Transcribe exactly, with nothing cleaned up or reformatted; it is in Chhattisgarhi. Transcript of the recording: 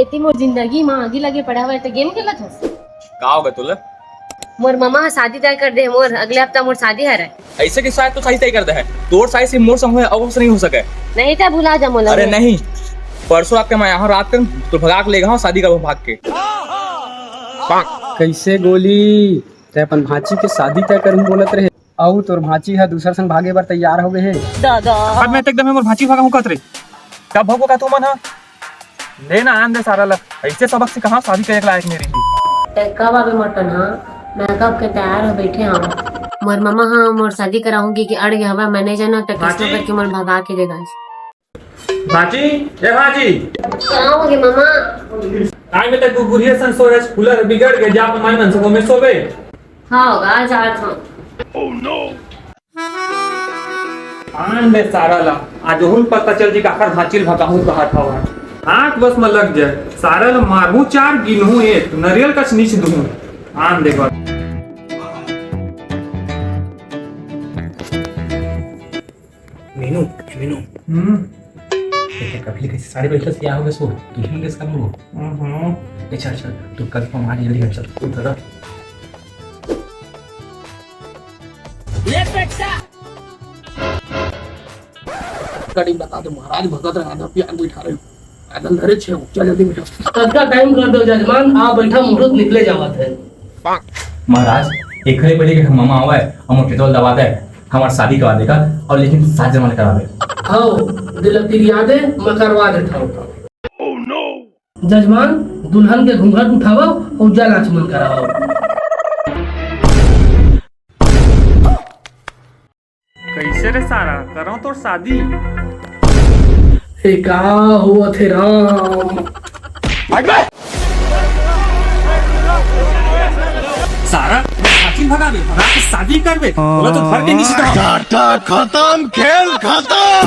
एती मोर जिंदगी म आगी लगे पड़े हवय, त game खेलत हस? का होगे तोला? मोर ममा ह शादी तय कर दे हे मोर, अगले हफ्ता मोर शादी हरय। अइसे के शायद तो शादी तय कर दे हे। तोर शादी सिर्फ मोर संग होय, अउ से नहीं हो सके। नहीं त भुला जा मोला। अरे नहीं, परसों रात के मैं यहाँ रात के तो भगा के ले गया हूँ शादी का वो भाग के। कइसे गोली? तैं अपन भांची के शादी तय करहूं बोलत रहे, अउ तोर भांची ह दूसर संग भागे बर तैयार हो गए हे। अब मैं तो एकदम मोर भांची भागा हूँ कहत रे। कब भगो का तू मन ह? ले ना आन दे सारा ला। ऐसे सबक से कहाँ शादी करे के लायक नहीं रही। तैं कब आबे मोर टनहा? मैं कब के तैयार हो बैठे हूँ। मोर ममा ह मोर शादी कराहूंगी कि अड़ गया हवा, मैं नहीं जाना, त किसनो करके मोर भगा के देगा। भांची, ए भांची। का हो गे ममा? काय में तक तू बुढ़िया सन सो रहे, कूलर बिगड़ गए, जा अपन माई मन से में सोबे। हाँ होगा, जात हूँ। आन दे सारा ला, आज ओहू ल पता चल जी काखर भांची ल भगाहूं कहत हवय। हाथ बस म लग जाए, सारा ला मारहूं चार, गिनहूं एक, नरियल कस नीच दूहूं। आन दे बस। मीनू, मीनू। हम्म। देखे, कभी कैसे साड़ी बैठल से क्या हो गया सो? दुल्हन के साथ वो। हम्म। ए, चल, चल, तू कल को हमारी जल्दी घर चल, तू दादा। ले बेटा। गाड़ी बता दे महाराज, भगत रहा था, प्यार बैठा रहे। पैदल धरे छे, चल जल्दी बैठा। कतका टाइम कर दो जजमान, आ बैठा, मुहूर्त निकले जावत है। महाराज, एकरे पहले कि हम मामा आवे, हम पेट्रोल दबा दे, हमार शादी करवा देगा और लेकिन सात जमा करवा दे। हाओ, दिल तिरिया दे, मैं करवा देता हूँ। जजमान, दुल्हन के घूंघट उठावा और जल आचमन करावा। कैसे रे सारा, करो तोर शादी। ए का हुआ थे राम? सारा, शादी भगावे, भगा के शादी करबे। बोला तो घर के नीचे तो टाटा खत्म, खेल खत्म।